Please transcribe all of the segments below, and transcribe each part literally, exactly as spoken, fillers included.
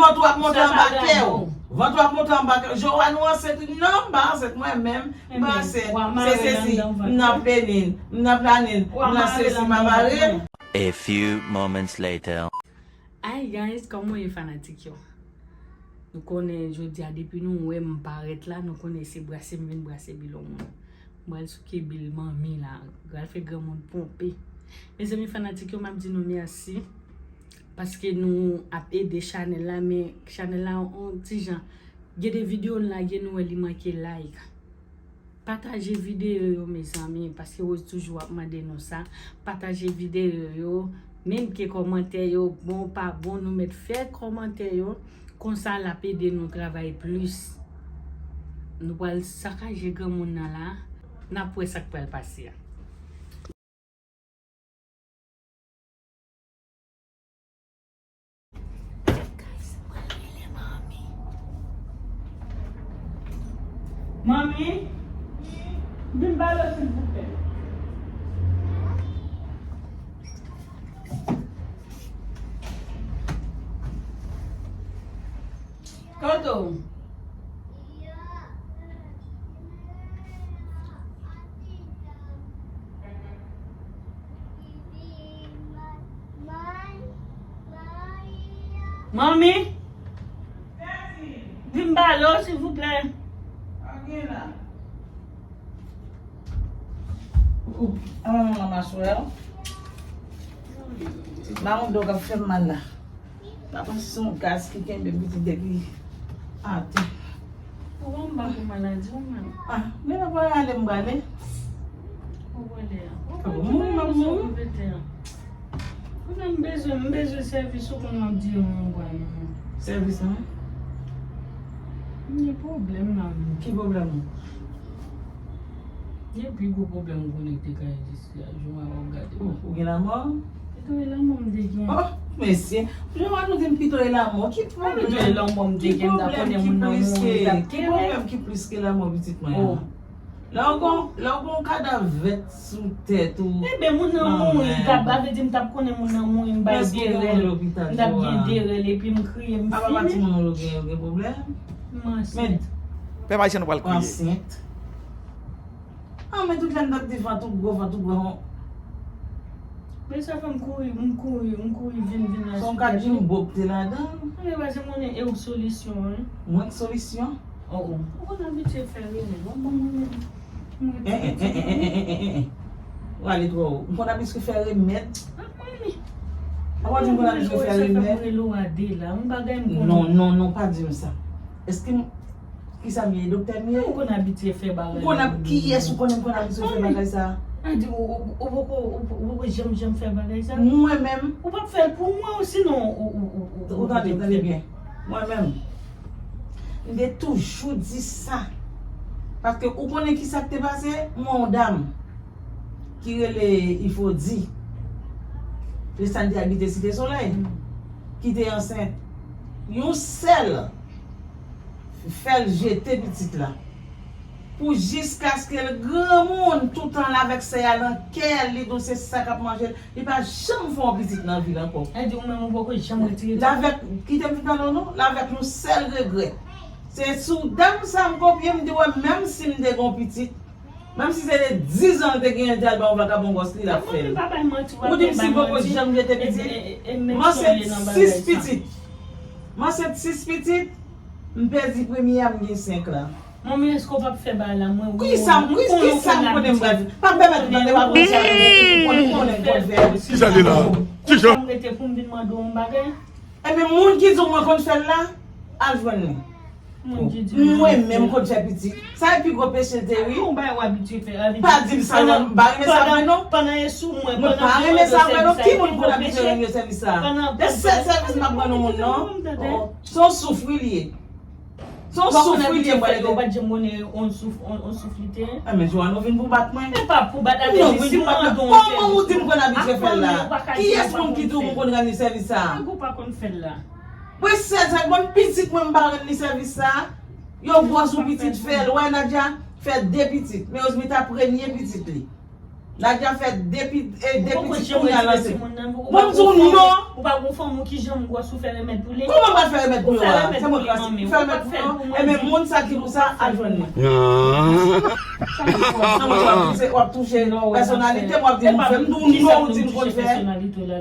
Vant w ap monte anba kè w. Vant w ap monte anba kè w. Joanne, ou ansent? Non, m pa ansent mwen menm. M pa ansent. Se sesi. M nan plenin. M nan planin. M nan sesi. M ap ale. A few moments later. Hi guys, kòman w ye fanatik yo? Nou konnen jodi a depi nou wè m parèt la, nou konnen se brase m vin brase bil yon moun. M pral souke bil manmi la, pral fè granmoun ponpe. Mezanmi fanatik yo, m ap di nou mèsi paske nou ap ede chanèl la, men chanèl la on ti jan. Gen de videyo n lage nou wè li manke like. Pataje videyo yo mezanmi, paske Rose toujou ap mande nou sa. Pataje videyo yo, menm ke kòmantè yo bon pa bon, nou mèt fè kòmantè yo. Konsa l ap ede nou travay plis. Nou pral sakaje granmoun nan la, n ap wè sa k pral pase a. Guys, mwen rele manmi. Manmi, vin ba lo silvouplè. Kote w? Manmi? Vin ba lo silvouplè. Ou, ou, a manman maswè. Mawondo k ap fè m mal la. Pa panse se yon gaz ki kenbe m pitit depi atè. Ou wè m pa pou maladi ou menm. Ah, men pa pral ale m prale. Ou prale a. Ou pa mouri, m ap mouri. Ou nan m bezwen, m bezwen sèvis ou konn w ap di yo mwen pral. Sèvis mwen? M gen pwoblèm la menm. Ki pwoblèm ou? Gen pi gwo pwoblèm m konekte kay jis. Ou, ou gen lanmò? Pito e lanmò m te gen. Oh, mesye. Joanne, ou di m pito e lanmò. Ki pwoblèm? Pito e lanmò m te gen, m ta konnen moun nan mouri, m t ap kere. Ki pwoblèm ki plis ke lanmò pitit mwen an? Lè w gon, lè w gon kadav vèt sou tèt ou. Eben, moun nan mouri, m t ap, sa vle di m t ap konnen moun nan mouri, m bay de rèl. M t ap gen de rèl, epi m kriye, m fini. Apa pati moun ou gen, yo gen pwoblèm? M ansent. Pèp ayisyen nou pral kriye. Ansent. Ah, men tout lè m t ap di van tou gwo, van tou gwo. Men sa fè m kouri, m kouri, m kouri vin, vin la. Se yon kat jimbo k te ladan. Anben, paske m konnen e ou k solisyon an. Mwen k solisyon? Oh, oh. Ou konn abitye fè remèd. W ap ban m remèd. M rete. Eh, eh, eh. Ou ale twò wo. M konn abitye fè remèd. Ah, manmi. Ou pa di m konn abitye fè remèd. Ou fè m rele w a de la. M bagay m konnen. Non, non, non, pa di m sa. Èske m Kisa m ye? Doktè m ye? Ou konn abitye fè bagay. Ou konn ab-, kiyès ou konnen m konn abitye fè bagay sa? A di ou, ou, ou poko, ou, ou poko janm, janm fè bagay sa? Mwen menm. Ou p ap fè l pou mwen, sinon ou, ou, ou, ou, ou tande, tande byen. Mwen menm, m te toujou di sa. Paske ou konnen kisa k te pase? M wè yon dam ki rele Ifodi. Lè sa n te abite Site Solèy. Ki te ansent. Yon sèl fè l jete pitit la. Pou jiskaske l granmoun, toutan l avèk sè a nan kè l, li di w se sa k ap manje l, li pa janm fè yon pitit nan vi l ankò. Sa di ou menm ou poko janm retire tèt ou? L avèk, kite m fin pale w non, l avèk yon sèl regrè. Se sou dam sa m kopye, m di wè menm si m te gen yon pitit, menm si se de diz an l te genyen, l te al ba yon vakabon gwòs li, l ap fè l. Ou di m si poko janm jete pitit? M ansent sis pitit. M ansent sis pitit. M pèdi premye a, m gen senk la. Manmi, èske w p ap fè bagay la? Mwen, wi, kisa, wi, kisa m konnen m pral fè? Pa pèmèt ou tande, pa pran sa pou ou konnen, konnen m konn fè. Kisa li la? Kisa? M rete pou m vin mande w yon bagay. Ebyen, moun ki di w mwen konn fè l la, al jwenn li. Moun ki di w mwen menm konn fè pitit. Sa e pi gwo peche l te, wi. Yon bagay w abitye fè, abitye. Pa di m sa non, m pa renmen sa vre non. Pandan e sou mwen, mwen pa renmen sa vre non. Ki moun konn abitye renmen sèvis sa? Se sèl sèvis m ap rann yon moun non. Se yon souf wi li ye. Se yon souf wi li ye, m pral ede. Ou pa t janm konnen yon souf, yon, yon souf li te ye? Ah, men Joanne, ou vin pou bat mwen? E pa pou bat la, men si mwen mande w yon sèvis. Kòman ou di m konn abitye fè l la? Kiyès moun ki di w m konn rann li sèvis sa? Nèg ou pa konn fè l la. Mwen sèl sa, bon, pitit mwen m pa rann li sèvis sa. Yo gwòs yon pitit fè l. Wè, Nadia fè de pitit. Men Osmita premye pitit li. Nadya fè de pi- e, de pitit kounye a lanse. Bon, m di w non. Ou pa gon fanm ou ki janm gwòs ou fè remèd pou li? Kòman m pral fè remèd pou yo a? Se mwen ki fè remèd pou yo? Enben, moun sa ki pou sa, al jwenn mwen. Nan mwen w ap touche, w ap touche pèsonalite m, w ap di m fè. M di w non, ou di m konn fè.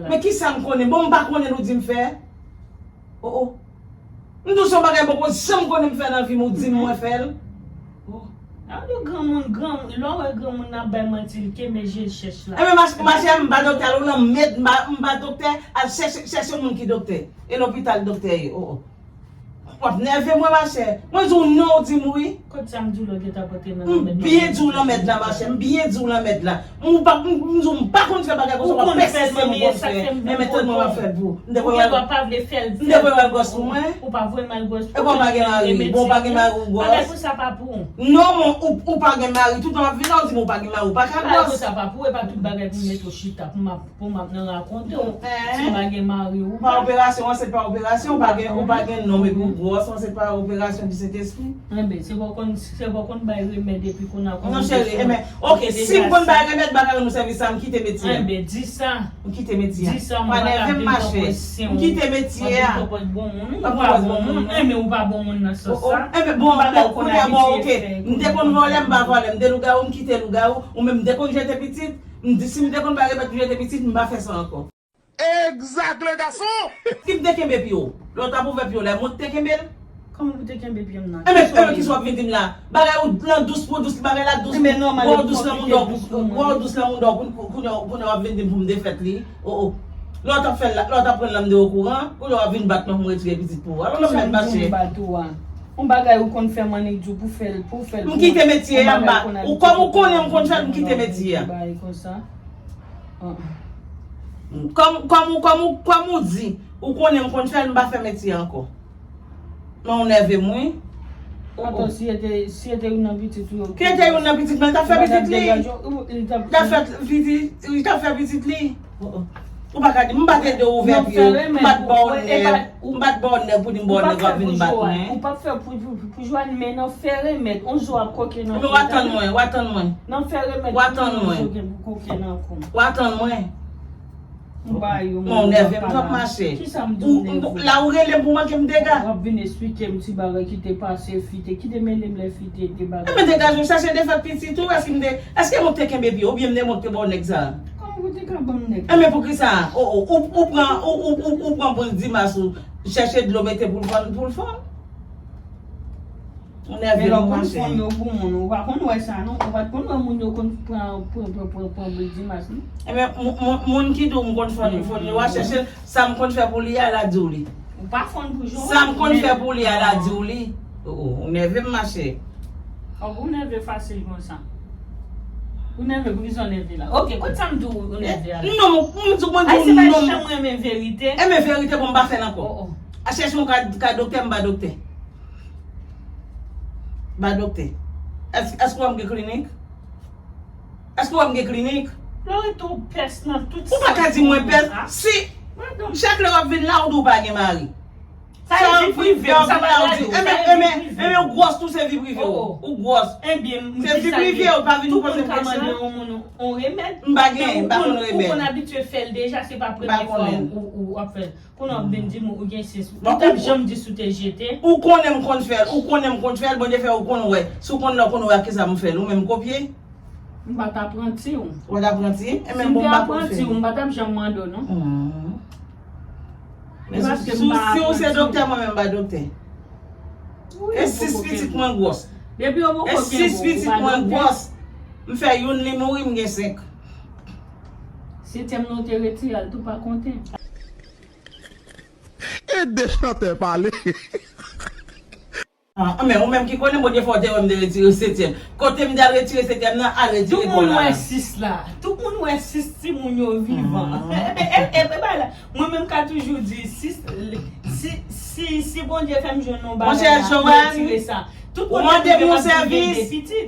Men kisa m konnen? Bon, m pa konnen nou di m fè. Oh, oh. M di w se yon bagay m poko janm konnen m fè nan vi m, ou di m mwen fè l. Oh. A, de granmoun, granmoun, lè w wè granmoun nan ap bay manti, l kenbe je l chèch la. Enben, mach- machè, m pa doktè, al ou nan med, m pa- m pa doktè, al chèche chèche moun ki doktè. E lopital doktè ye. Oh, oh. W ap nève mwen, machè. Mwen di w non, ou di m wi. Kot sa m di w la, w gentan pote nan lanmèd la. M byen di w lanmèd la, machè. M byen di w lanmèd la. M pa, m, m di w, m pa konn fè bagay konsa, w ap pèsiste m konn fè. Enben, tande mwen, m ap fè l pou ou. M te konn al gwòs pou mwen. Ou pa voye m al gwòs pou mwen. Epi w pa gen mari. Bon, w pa gen mari, ou gwòs. Bagay konsa pa pou ou. Non, mon, ou, ou pa gen mari. Toutan w ap vin la, ou di m ou pa gen mari, ou pa ka gwòs. Bagay konsa pa pou ou, e pa tout bagay pou m mete w chita, pou m ap, pou m ap nan rakonte w. Si w pa gen mari, ou pa. Pa operasyon, ansent pa operasyon, ou pa gen, ou pa gen nonm, epi w gwòs, ansent pa operasyon di Sentespri. Enben, se pa w konn, se pa w konn bay remèd epi kounye a. Non, cheri, enben, ok, si m konn bay remèd, m pa ka rann ou sèvis sa, m kite metye a. Enben, di sa. M kite metye a. Di sa, m pa ka viv nan presyon. M kite metye a. Ou pa bon moun, ou pa bon moun. Enben, ou pa bon moun nan sans sa. Enben, bon, kounye a, bon, ok. M te konn vòlè, m pa vòlè. M te lougawou, m kite lougawou. Ou menm, m te konn jete pitit. M di, si m te konn bay remèd pou jete pitit, m pa fè sa ankò. Exact, le garçon! Si m te kenbe pye w, lè w t ap ouvè pye w la, e mwen ki te kenbe l? Kòman pou te kenbe pye m nan? Enben, enben, kisa w ap vin di m la? Bagay ou lan dous pou dous, bagay la dous pou dous lan moun dòk, pou dous lan moun dòk, kounye a w ap vin di m pou m defèt li. Oh, oh. Lè w t ap fè l la, lè w t ap pran l la, m te okouran, kounye a w ap vin bat mwen pou m retire pitit pou ou. Alò, lòt mèt mache. Yon bagay ou konn fè m annik di w pou fè l, pou fè l. M kite metye a, m pa. Ou kòm ou konnen m konn fè l, m kite metye a. Kòm, kòm ou, kòm ou, kòm ou di, ou konnen m konn fè l, m pa fè metye a ankò. Men ou nève m, wi. Atò, si e te, si e te youn nan pitit ou yo. Ki e te youn nan pitit mwen, li t ap fè pitit li. Li t ap fè pitit, li t ap fè pitit li. Ou pa ka di, m pa t ede w ouvè pye w, m pa t ba w nèg, m pa t ba w nèg pou di m ba w nèg w ap vin bat mwen. Ou p ap fè pou, pou, pou jwenn, men nan fè remèd, on jou w ap koke nan kont. Men w a tann mwen, w a tann mwen. Nan fè remèd, w a tann mwen. Ou gen pou koke nan kont. W a tann mwen. Bon, ou nève m twòp, machè. Kisa m di w nève? La ou rele m pou manke m dega. W ap vin esplike m ti bagay ki te pase, fi te, ki te mennen m lè fi te, te bagay. Enben, degaje w, chache defèt pitit ou, èske m te, èske mwen te kenbe pye w, oubyen m te mwen te ba w nèg sa? Kòman ou te ka ban m nèg? Enben, poukisa? Ou, ou, ou, ou pran, ou, ou, ou, ou pran pou l di mas ou, chèche dlo mete pou l fann, pou l fann. Ou nève m, machè. Men lè w konn fann yo pou moun, ou pa konn wè sa, non? Ou pa t konn wè moun yo konn pran, pran, pran, pran, pran bri di mas, non? Enben, moun, moun, moun ki di w m konn fann, fann yo, w a chèche l, sa m konn fè pou li a, l a di w li. Ou pa fann pou jwenn. Sa m konn fè pou li a, l a di w li. Oh, oh, ou nève m, machè. Oh, ou nève fasil konsa. Ou nève, poukisa w nève la? Ok, kote sa m di w ou nève a la? Non, m di w, mwen di w non. Ay, se pa janm renmen verite. Enben, verite, bon, m pa fè l ankò. Oh, oh. A chèche yon ka, ka doktè, m pa doktè. Ba doktè. Èske, èske w wè m gen klinik? Èske w wè m gen klinik? Loretta, ou pès nan tout sa. Ou pa ka di mwen pès. Si, chak lè w ap vin la, ou di w pa gen mari. Sa e vi prive w, sa pa radyo, sa e vi prive w. Enben, enben, gwòs tou se vi prive w. Ou gwòs. Enben, m di sa, tout moun ka mande yon moun yon remèd. M pa gen, m pa konn remèd. Ou konn abitye fè l deja, se pa premye fwa ou, ou, ou ap fè l. Kounye a w ap vin di m ou gen sis. Ou t ap janm di si w te jete. Ou konnen m konn fè l, ou konnen m konn fè l, Bondye fè ou konn wè. Si w konn lè w konn wè ak kisa m fè l, ou menm kopye. M pa t apranti w. Ou pa t apranti? E menm bon, m pa konn fè l. Si m te apranti w, m pa t ap janm mande w, non. Hmm. Men si, si, si w se doktè, mwen menm m pa doktè. E sis pitit mwen gwòs. Depi yo poko kenbe w, ou pa doktè. E sis pitit mwen gwòs. M fè youn, li mouri, m gen senk. Setyèm nan w te retire a, l tou pa konte. Ede chantè pale. Ah, men ou menm ki konnen, Bondye fè w te wè m te retire setyèm. Kote m te al retire setyèm nan, al retire kò la. Tout moun wè sis la. Tout moun wè sis timoun yo vivan. Ah. E, e, e, e, e, bay la. Mwen menm ka toujou di, si, si, si, si Bondye fè m jwenn yon bagay la, m retire sa. Tout kote m te mande m yon sèvis.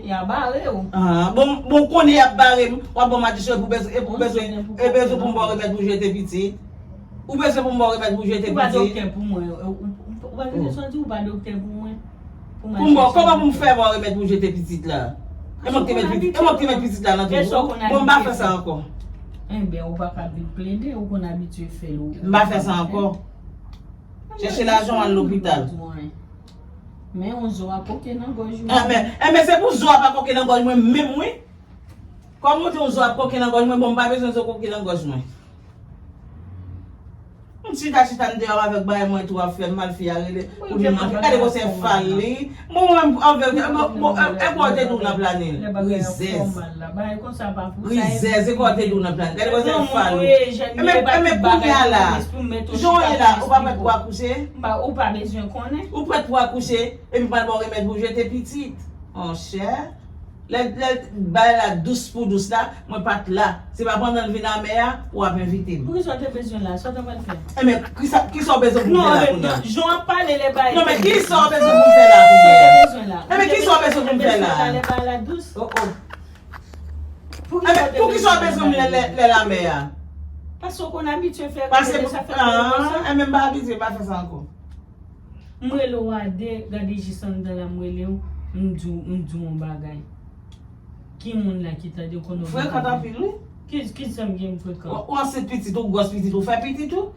Ya bare w. Ah, bon, bon, konnen y ap bare m. W ap ban m adisyon pou bezwen, pou bezwen, e bezwen pou m ba w remèd pou jete pitit. Ou bezwen pou m ba w remèd pou jete pitit? Ou pa doktè pou mwen. Ou, ou, ou pa bezwen di ou pa doktè pou mwen. Pou m ba w, kòman pou m fè ba w remèd pou jete pitit la? E mwen ki te met pitit, e mwen ki te met pitit la nan twou. Bon, m pa fè sa ankò. Enben, ou pa ka vin plede, ou konn abitye fè l. M pa fè sa ankò. Chèche lajan, w al lopital. Men yon zo ap koke nan gòj ou. Enben, enben, se pou zo a pa koke nan gòj mwen menm, wi. Kòm ou di yon zo ap koke nan gòj mwen, bon, m pa bezwen zo koke nan gòj mwen. M chita, chita, m deyò avèk bagay mwen tou ap fè m mal, fi a rele. Ou di m, gade gwo sè fal li. Bon, mwen, anvè, bon, bon, e, e, e, bon, te di w nan planil. Rizèz. Rizèz, e kwa te di w nan planil. Gade gwo sè fal li. E men, e men kounye a la, jan w ye la, ou pa prèt pou akouche? Ou pa bezwen konnen. Ou prèt pou akouche, epi pral ba w remèd pou jete pitit. Monchè. Lè, lè bagay la dous pou dous la, mwen pa t la. Se pa pandan l vin amè a, ou ap envite m. Poukisa w te bezwen la? Sa w ta pral fè? Enben, kisa, kisa w bezwen pou m fè la kounye a? Non, jan w ap pale lè bagay. Non, men kisa w bezwen pou m fè la kounye a? Sa w te bezwen la? Enben, kisa w bezwen pou m fè la? Lè bagay la dous. Oh, oh. Enben, poukisa w bezwen m lè, lè, lè l amè a? Paske w konn abitye fè, sa fè konsa. Enben, m pa abitye, m pa fè sa ankò. M rele w a de, gade jis anndan la m rele w, m di w, m di w yon bagay. Ki moun la ki tande w konnen w gen... Frekan anpil, wi. Ki, ki sa m gen m frekan? Ou ansent pitit, ou gwòs pitit, ou fè pitit ou.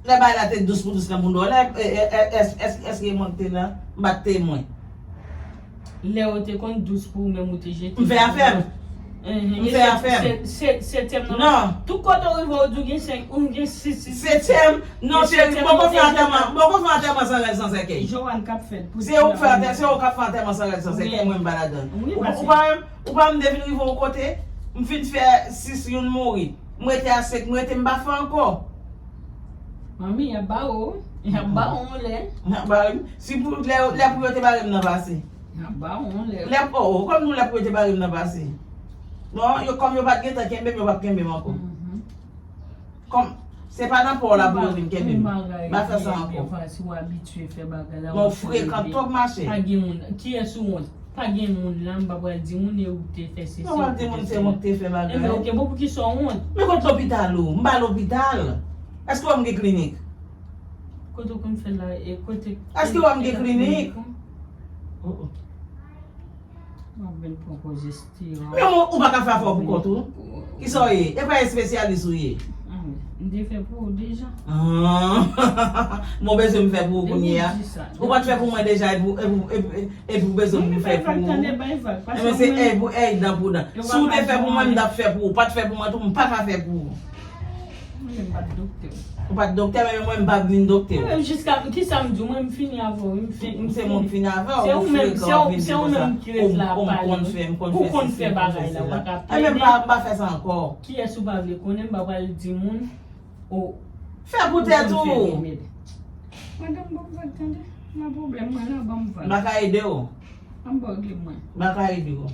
Lè bagay la te dous pou dous nan bouda w la, e, e, e, èske, èske, èske moun te la? M pa t temwen. Lè yo te konn dous pou ou menm ou te jete. M fè afè m. M fè afè m. Se, se, setyèm nan. Non. Tout kote w rive, ou di w gen senk, ou gen sis, sis. Setyèm. Non, cheri, m poko fè antèman, m poko fè antèman san rèl san sèkèy. Joanne k ap fè l pou... Se ou k fè antè-, se ou k ap fè antèman san rèl san sèkèy, mwen m pa ladann. Ou, ou pa wè m, ou pa wè m te vin rive yon kote, m fin fè sis, youn mouri. M rete a senk, m rete, m pa fè ankò. Manmi, y ap ba w, y ap ba w yon lè. Y ap ba w, si pou lè, lè pou yo te bare m nan pase. Y ap ba w yon lè. Lè, oh, oh, kòm nou lè pou yo te bare m nan pase. Bon, yo, kòm yo pa t gentan kenbe m, yo p ap kenbe m ankò. Kòm, se pa nan pa w la pou yo vin kenbe m. M pa fè sa ankò. Si w abitye fè bagay la, non, ou frekan twòp, machè. Pa gen moun. Kiyès ou wont? Pa gen moun la, m pa pral di moun e ou te fè se, se ou te fè. M pa pral di moun se mwen ki te fè bagay. Enben, oke, bon, poukisa w wont? Men kote lopital ou? M pa lopital. Èske w wè m gen klinik? Kote w konn fè la, e kote... Èske w wè m gen klinik? Oh, oh. M ap vin pran pwojestewòn. Men ou, ou pa ka fè afè w pou kont ou? Kisa w ye? E pa espesyalis ou ye? Ah, m te fè pou ou deja. Ah. Bon, bezwen m fè pou ou kounye a? Ou pa t fè pou mwen deja, epi, epi, epi, epi ou bezwen m fè pou ou? Enben, se èy pou èy, dan pou dan. Si w te fè pou mwen, m t ap fè pou ou. Ou pa t fè pou mwen tou, m pa ka fè pou ou. Mwen menm m pa t doktè. Ou pa t doktè, men mwen m pa vin doktè. Mwen menm jiska, kisa m di w? Mwen m fini avè w, wi, m fin, m fini. Se mwen k fini avè w, ou frekan, w ap vin di konsa. Se ou menm ki ret la pale, wi. Ou konn fè, m konn fè sesi, m konn fè sela. Enben m pa, m pa fè sa ankò. Kiyès ou pa vle konnen, m pa pral di moun, o, fè pou tèt ou. Madanm, ban m vag tande. Nan pwoblèm mwen la, ban m vag. M pa ka ede w. Ban m vag li mwen. M pa ka ede w.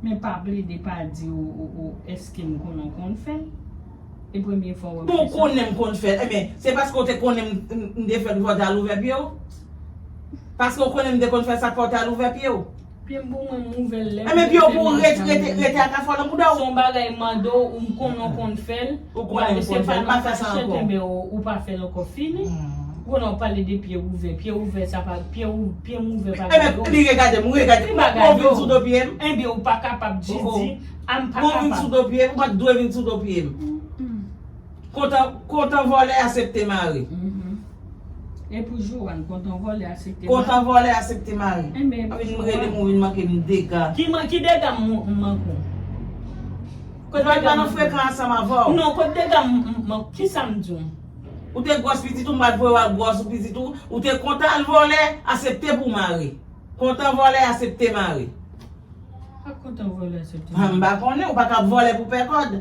Men pa plede pa di ou, ou, ou, èske m konnen w konn fè l? E premye fwa w wè m fè sa? Bon, ou konnen m konn fè l. Enben, se paske w te konnen m, m, m te fè l pou w te al ouvè pye w? Paske w konnen m te konn fè sa pou w te al ouvè pye w? Pye m pou mwen, m ouvè l lè m vle fè l. Enben, pye w pou rete, rete, rete ak afè w nan bouda w. Se yon bagay m mande w, ou m konnen w konn fè l. Ou konnen m konn fè l, m pa fè sa ankò. Enben, ou, ou pa fè l ankò, fini. Ou konnen w pale de pye ouvè. Pye ouvè, sa pa, pye ou, pye m ouvè pa gade w. Enben, li regade m, ou regade m. Bon, ou vin sou do pye m. Enben, ou pa kapab jis di, a m pa kapab. Bon, ou vin sou do pye m, ou pa t dwe vin sou do pye m. Kontan, kontan vòlè, asepte mare. E pou Joanne, kontan vòlè, asepte mare. Kontan vòlè, asepte mare. Enben, pou Joanne. Ou vin rele m, ou vin manke m dega. Ki man-, ki dega m, m manke w? Joanne pa nan frekan ansanm avè w. Non, kot dega m, m, m, kisa m di w? Ou te gwòs pitit ou, m pa t voye w al gwòs ou pitit ou, ou te kontan al vòlè, asepte pou mare. Kontan vòlè, asepte mare. Ak kontan vòlè, asepte mare. M pa konnen, ou pa ka vòlè pou pè kòd.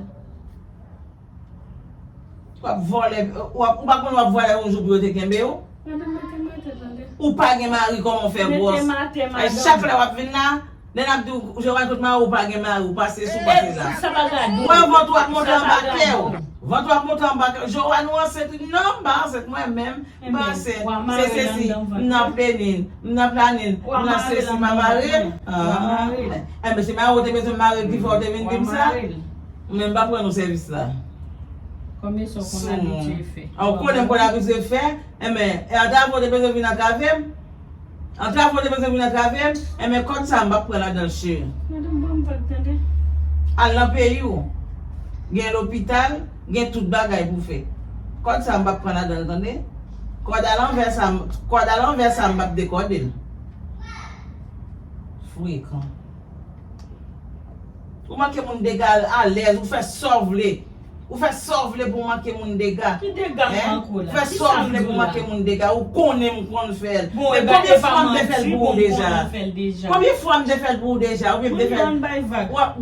W ap vòlè, w ap, ou pa konn w ap vòlè yon jou pou yo te kenbe w? Madanm, mete m atè, tande. Ou pa gen mari, kòman w fè gwòs? Mete m atè, madanm. Ay, chak lè w ap vin la, lè n ap di w, Joanne, kot mari w, ou pa gen mari, ou pase sou, pase la. Sa pa gade w. Mwen, vant ou ap monte anba kè w. Vant ou ap monte anba kè w. Joanne, ou ansent? Non, m pa ansent mwen menm. M pa ansent. Se sesi, m nan plenin, m nan planin, m nan sesi, m pa mare l. Enben, se mare w te bezwen mare l ki fè w te vin di m sa? Men m pa pran nou sèvis la. Kòm e sa w konn abitye fè. Ou konnen m konn abitye fè? Enben, e atrave w te bezwen vin atrave m? Antrave w te bezwen vin antrave m, enben kòd sa a m p ap pran ladan l, cheri. Madanm, bon, m pa t tande. Al nan peyi w. Gen lopital, gen tout bagay pou w fè. Kòd sa a m p ap pran ladan l, tande? Kòd alanvè sa a, kòd alanvè sa a m p ap dekòde l. Frekan. Ou manke moun dega alèz, ou fè sa w vle. Ou fè sa w vle pou w manke moun dega. Ki dega m manke w la? Ou fè sa w vle pou w manke moun dega. Ou konnen m konn fè l. Bon, men konbyen fwa m te fè l pou ou deja? Konbyen fwa m te fè l pou ou deja? Oubyen m te fè l.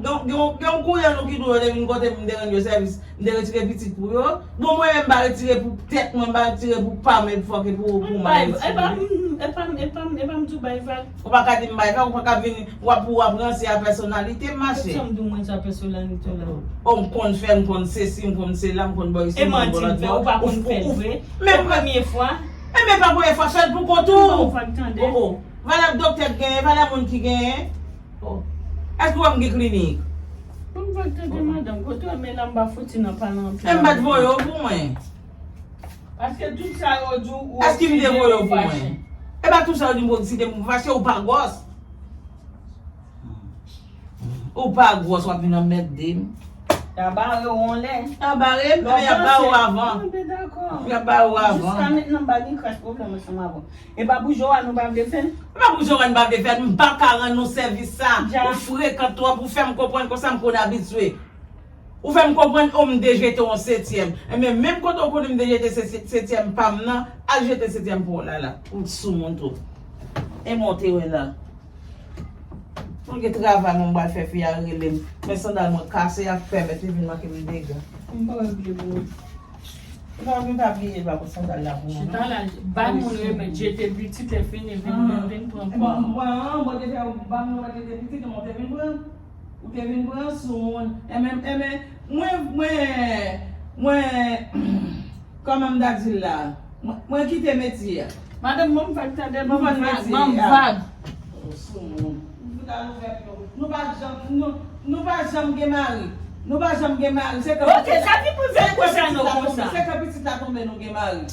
Gen yon kourye nou ki di w yo te vin kote m, m te rann yo sèvis, m te retire pitit pou yo. Bon, mwen menm m pa retire pou tèt mwen, m pa retire pou pa m, e fòk e pou ou, pou mwen. E pa m, e pa m, e pa m, e pa m di w bay vag. Ou pa ka di m bay vag, ou pa ka vin, w ap, w ap ranse a pèsonalite m, mache. Sa m di w, mwen sa pèsonalite w la. Oh, m konn fè, m konn sesi, m konn sela, m konn bò isi, m konn bò lòt bò. E manti m fè, ou pa konn fè l vre. E premye fwa. E men pa premye fwa, fè l pou kont ou. Ou pa tande. Oh, oh. Valè doktè k genyen, valè moun ki genyen. Oh. Èske w wè m gen klinik? Ou pa tande, madanm, kote w men la m pa fouti nan pale anpil. E m pa t voye w pou mwen. Paske tout sa yo di w, ou eksite m pou fache. Èske m te voye w pou mwen? E pa tout sa yo di m pou eksite m pou fache, ou pa gwòs. Ou pa gwòs, w ap vin anmède m. Y a bare w yon lè. Y a bare m, men y ap bare w avan. Mwen dakò. Y ap bare w avan. Jiska mentnan, m pa gen kras pwoblèm ansanm avè w. E pa pou Joanne nou pa vle fè l? E pa pou Joanne pa vle fè l, m pa ka rann nou sèvis sa. Ou frekan twòp, ou fè m konprann konsa m konn abitye. Ou fè m konprann, o, m te jete yon setyèm. Enben, menm kote w konnen m te jete se, se, setyèm pa m nan, al jete setyèm pa w la, la. Ou t soumoun tou. E monte wè la. Mwen gen travay mwen pral fè, fi a rele m. Men sandal mwen kase, y ap pèmèt li vin manke m dega. M pa wè pye pou ou. Ou pa vin pa bliye pa pou sandal la pou mwen, non. Chita la, bay moun remèd, jete pitit, lè fini, vin, vin, vin pran kò. Mwen, mwen, mwen te fè, ba m remèd jete pitit, mwen te vin pran. Ou te vin pran sou moun. Enben, enben, mwen, mwen, mwen, kòman m ta di l la? Mwen, mwen kite metye a. Madanm, ban m vag, tande, ban m vag, ban m vag. Sou moun. Nou fout al ouvè pye w. Nou pa janm, nou, nou pa janm gen mari. Nou pa janm gen mari. Se kan pitit la tonbe, se kan pitit la tonbe, nou gen mari.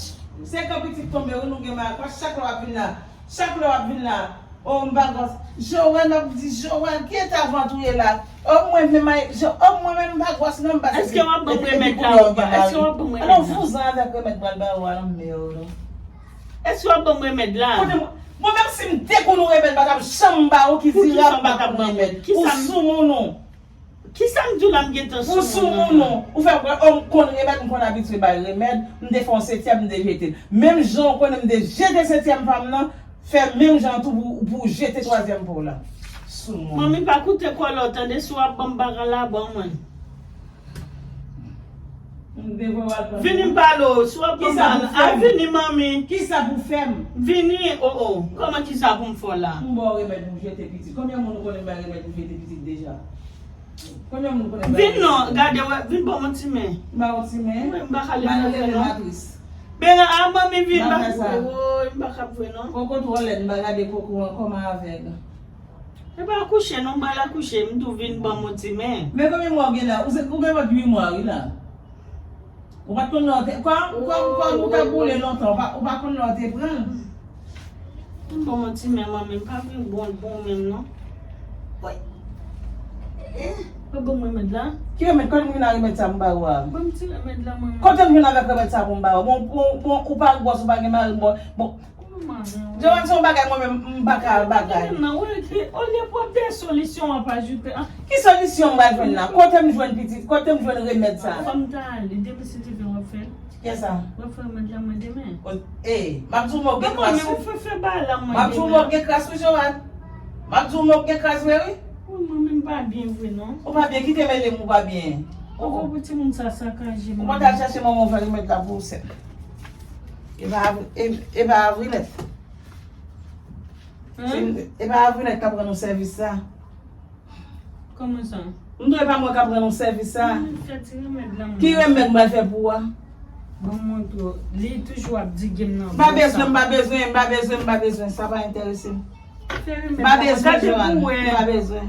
Se kan pitit tonbe, wi, nou gen mari. Paske chak lè w ap vin la, chak lè w ap vin la, o, m pa gwòs. Joel, m ap di, Joel, ki eta vant ou ye la? O, mwen menm, ay, Jo-, o, mwen menm, m pa gwòs, non, m pa. Èske w ap ban m remèd la ou pa? Èske w ap ban m remèd la? Alò, vouzan avèk remèd m pral ba ou a, non, men yo, non. Èske w ap ban m remèd la? Kote mwen, mwen menm si m te konn yon remèd, m pa t ap janm ba ou ki dirab m pa konn remèd. Ou sou moun ou. Kisa m di w la m gentan sou moun ou? Ou sou moun ou. Ou fè kwè, o, m konn remèd, m konn abitye bay remèd, m te fè yon setyèm, m te jete l. Menm jan w konnen m te jete setyèm pa m nan, fè menm jan an tou pou, pou w jete twazyèm pa w la. Sou moun. Manmi, pa koute kòlè w, tande, si w ap ban m bagan la, ban mwen. Vini m pale w, si w ap ban m bagan la, a vini, manmi. Kisa pou fè m? Vini, o, o. Kòman kisa pou m fè w la? M ba w remèd pou jete pitit. Konbyen moun ou konnen m bay remèd pou jete pitit deja? Konbyen moun konnen bay remèd? Vin non, gade, wè, vin ban m yon ti men. M ba w yon ti men? Wi, m pa ka leve non. Matris. Bena, a, manmi, vin ba. Woy, m pa ka vre non. Koko twò lèd, m pa gade koko an, kòman avèg? E pa akouche non, m pral akouche, m tou vin ban m yon ti men. Men konbyen mwa w gen la? Ou se, ou gen vant uit mwa wi la. Ou pa t konn lè w te, kò, kò, kò ou ta boule lontan, ou pa, ou pa konn lè w te pran l. M ban m yon ti men, manmi, m pa vin bon, bon menm non. Woy. Eh, ou ban m remèd la? Ki remèd? Kote m vin ak remèd sa pou m ba ou a? Ban m ti remèd la, manmi. Kote m vin avèk remèd sa pou m ba ou? Bon, bon, bon, ou pa gwòs, ou pa gen mari, bon, bon. Joanne, se yon bagay mwen menm, m pa ka bagay. Nan, wi, ki, olye pou w ap de solisyon w ap ajoute, an. Ki solisyon m pral jwenn la? Kote m jwenn pitit? Kote m jwenn remèd sa? Fò m ta ale, demen si Dye vle w ap fè l. Kiyès sa? W ap fè remèd la mwen demen. O, e, m ap di w mò gen kras wi. Ou fè fè bagay la mwen demen. M ap di w mò gen kras wi, Joanne. M ap di w mò gen kras vre wi. Wi, mwen menm pa byen vre non. Ou pa byen, kite mele m, ou pa byen. Koko pou timoun sa sakaje m. Ou pa t al chache manman w fè remèd la pou ou sèl. E pa, e, e pa Avrilèt. Hein? E pa Avrilèt k ap rann nou sèvis sa. Kòman sa? M di w e pa mwen k ap rann nou sèvis sa. Mwen fè ti remèd la, mwen. Ki remèd m pral fè pou ou a? Ban m montre w. Li toujou ap di gen m nan. M pa bezwen, m pa bezwen, m pa bezwen, m pa bezwen. Sa pa enterese m. M pa bezwen, Joanne. M pa bezwen.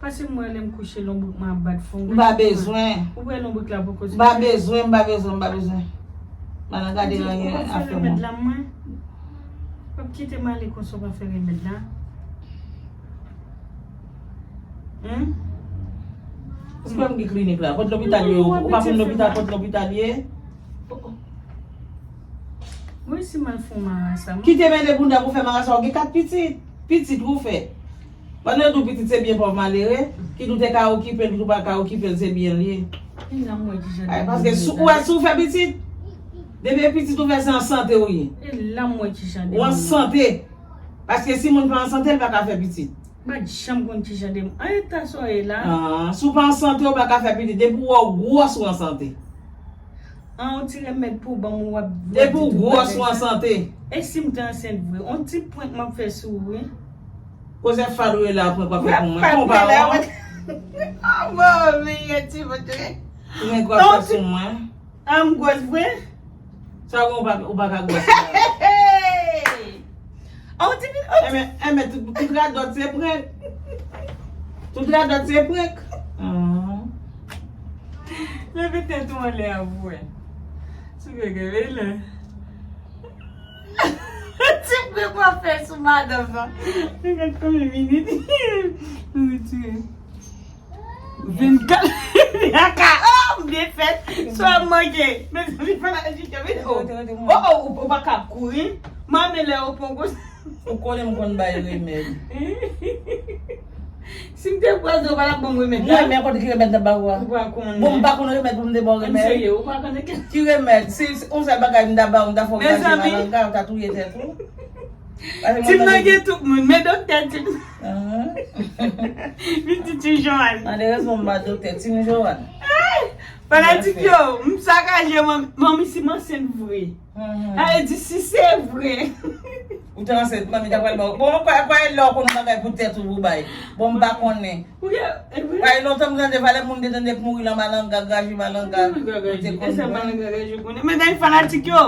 Pase m wè lè m kouche lonbrik mwen ap bat fon. M pa bezwen. Ou wè lonbrik la poko. M pa bezwen, m pa bezwen, m pa bezwen. M pa nan gade anyen afè mwen. W ap kite m ale konsa w pa fè remèd la? Humm? Ou pa m gen klinik la. Kot lopital yo? Ou pa konn lopital, kot lopital ye? Mwen si m al fè yon marasa. Kite mele bounda pou fè marasa, ou gen kat pitit. Pitit ou fè. Pandan yo di w pitit se byen pòv malere, kit ou te ka okipe l, kit ou pa ka okipe l, se byen l ye. Paske si ou wè si ou fè pitit, depi e pitit ou fè se an sante ou ye. E la m wè kijan de moun. Ou an sante. Paske si moun pa an sante, l pa ka fè pitit. M pa t janm konn kijan de moun. An eta sa w ye la. Ah, si w pa an sante, ou pa ka fè pitit. Depi w wè w gwòs, ou an sante. An yon ti remèd pou ban m ou w ap. Depi w gwòs, ou an sante. E si m te ansent vre? Yon ti prank m ap fè sou ou wi. Koze fad ou ye la, prank w ap fè pou mwen. Ou pa wont? Oh, mami, yon ti prank. Prank w ap fè sou mwen. An m gwòs vre? Sa ou pa, ou pa ka gwòs. An w di vin. Enben, enben, tout, tout radòt se prank. Tout radòt se prank. Ahn. Leve tèt ou anlè a pou wè. Ti bebe la. Ti bebe w ap fè sou madanm nan. Gad konbyen minit. Nou retire. Vennkat. Kaka. Oh, m defèt. Sa m manke. Mezanmi, fanatik yo vin. Oh, oh, oh, ou pa ka kouri. Manmi lè yo pran gwo. Ou konnen m konn bay remèd. Si m te kwaze w, pa t ap ban m remèd la. Mwen, men kote ki remèd nan ba ou a? Ou pa konnen. Bon, m pa konn remèd pou m te ba w remèd. M serye, ou pa konnen ki. Ki remèd? Si, si yon sèl bagay m ta ba ou, m ta fè w graje malanga, ou ta touye tèt ou. Tip nan gen tout moun, men doktè tip. Vin ti Tim Joanne. Malerezman m pa doktè, Tim Joanne. Fanatik yo, m sakaje manmi si m ansent vre. Sa vle di si se vre. Ou te ansent, manmi ta pral ba ou. Bon, kwè, kwè lè w konn yon bagay pou tèt ou pou bay. Bon, m pa konnen. Kwè lontan m tande valè moun te tande k mouri lan malanga, graje malanga. Ou te konn. Men dènye fanatik yo.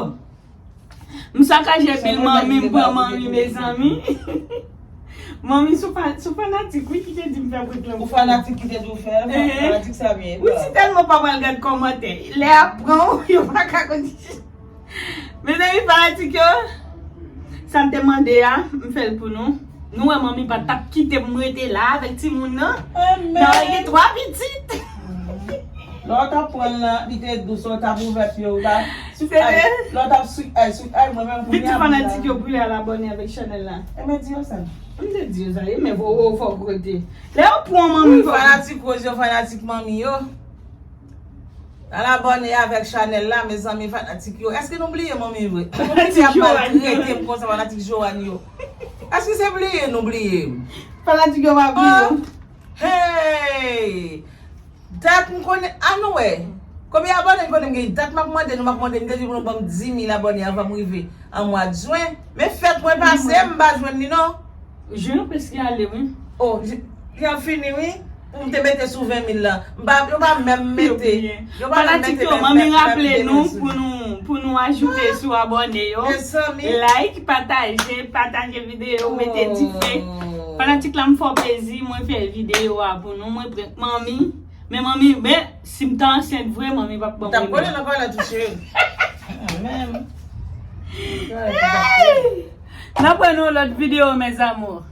M sakaje bil manmi, m pran manmi, mezanmi. Manmi sou fanatik wi ki te di m fè prank lan. Ou fanatik ki te di w fè l? Fanatik sa byen. Wi, si tèlman pa pral gad kòmantè. Lè ap pran w, yo pa ka konn. Mezanmi, fanatik yo, sa m te mande a, m fè l pou nou. Nou wè manmi pa t ap kite m rete la avèk timoun nan. Nan gen twa pitit. Lè w t ap pran l lan, li te dous, lè w t ap ouvè pye w la. Swit ay, lè w t ap swit ay, swit ay, mwen menm kounye a. Vin di fanatik yo pou y al abòne avèk chanèl la. Enben di yo sa. M te di yo sa, e men fò w fò kote. Lè yo pran manmi fò. Fanatik Rose yo, fanatik manmi yo. Al abòne avèk chanèl la, mezanmi fanatik yo. Èske nou bliye manmi vre? Fanatik yo ap maltrete m konsa, fanatik Joanne yo. Èske se bliye nou bliye m? Fanatik yo pa bliye w. Hey! Dat m konnen, a nou wè. Konbyen abòne m konnen m gen? Dat m ap mande nou, m ap mande, m te di pou nou ban m di mil abòne anvan m rive an mwa jen. Men fèt mwen pase, m pa jwenn li non. Jen an prèske ale wi. Oh, jen an fini wi. Pou m te mete sou ven mil lan. M pa, yo pa menm mete. Yo pa menm mete. Fanatik yo, manmi raple nou pou nou, pou nou ajoute sou abòne yo. Like, pataje, pataje videyo, mete dife. Fanatik la m fè w plezi, mwen fè videyo a pou nou, mwen prank manmi. Men manmi, men si m ta ansent vre, manmi p ap ban m remèd. M t ap konnen nan pale touche. Menm. N ap wè nan yon lòt videyo, mes amours.